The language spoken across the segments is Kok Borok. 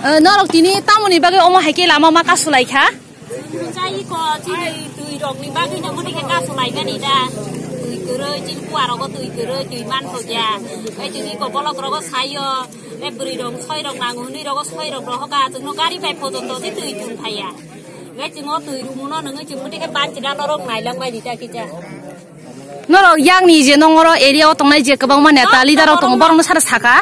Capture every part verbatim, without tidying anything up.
Eh, norok tini tamoni bagwi omo hai khe lama ma kasu lai kha? Chai ko chini twi rok ni bagwi no muni khe kasu lai mani da. Twi kwrwi, chini kuwa rogo twi kwrwi, twi man thokya. Ai chini ko bolok rogo sayo. Ai bwrwi rok soi rok nango, hwnwi rogo soi rok rohoka. Chwngno gari bai photon to si twi tun phaiya. Ai chwngno twi rumuno nwngo chwng muni khe ban chida norok nailang bai di ta kisa. Norok yakni je nongoro area o tongnai je kwbangma neta leader rok tongo, borokno sara saka?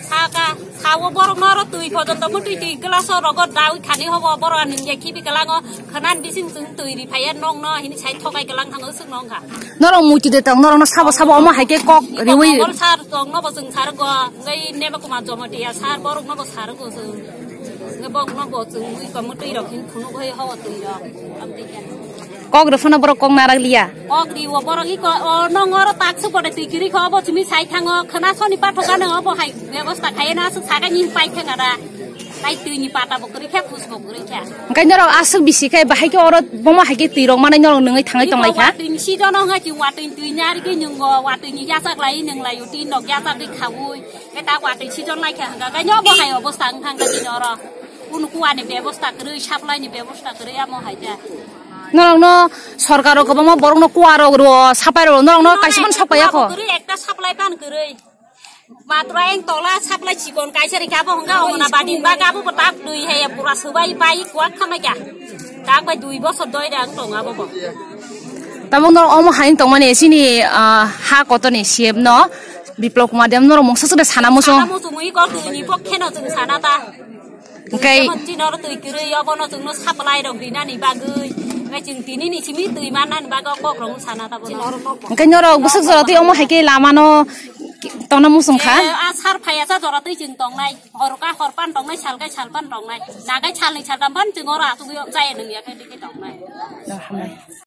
Saka, sawo borokno oro twi photon to mutwi twi glass o rogo dawi khani hobo borok ani je khibi kalango khwnan bising chwng twi ri phaiya nokno hini sai thokai kalang thango swk nong kha. Norok muitu de tong, norokno sabo sabo omo hai khe kok riwi. Mongol sar tong no bo chwng sar go, ngai neba kuma jomotiya sar borok no bo sar go chwng. Ngai bok no bo chwng ui ko mutwi rok hin khunu bai ho twi rok. Amtwi khe. Kok rw phano borok kok narak liya. Kok riwo borok iko, o, nong oro tak su pore twi kiri kho, obo chumi sai thango, khwna soni pathok ano obo hai bebosta khaye na su saga ni pai thanga da. Tai twi ni pata bo kri khe, phus bo kri khe. Hwnkhe norok aswk bisi khe bahai khe oro bomo hai khe twi rok manai norok nungwi thangwi tong lai kha. Watwi ni season o hwnga chwng watwi ni twi nyari khe nungo, watwi ni yachak lai nung lai uti nok yachak khe khaui. Khe ta watwi season lai khe hwnga khe nyobo hai obosta wng thang khe tini oro. Kunu kuwa ni bebosta kwrwi, supply ni bebosta kwrwi amo hai khe. Norokno sorkaro kwbangma borokno kuwa rok rwo, sapai rok, norokno kaisa phano sapai ya kho. Kwrwi ekta supply pan kwrwi. Matra eng tola supply chikon kaisa rikha bo hwnga omona bading ba gabo bo tak dui hai pura subai pai kuwa khama kya. Tak bai dui bosor doi dang tong abo bo. Tabuk no omo hain tongmani chini, ah, ha kotorni C M no Biplop Kumar Deb norok mungsa sode sana muchung. Sana muchung ui kok twi ni pok kheno chwng sana ta. Hwnkhe jemon chini oro twi kwrwi obono chwngno supply rok rinani bagwi. Hwnkhe chwng tini ni simi twi mannani bagwi kok rok sana ta bono. Hwnkhe norok bwswk jora twi omo hai khe lama no tongna muchung kha. Eh, a sar phaiya sa jora twi chwng tongnai. Hor ka hor pan tongnai, sal kai sal pan tongnai. Nagai salni saltam pan chwng oro asugwi jaya nung ya khe twi tongnai. No, hambai.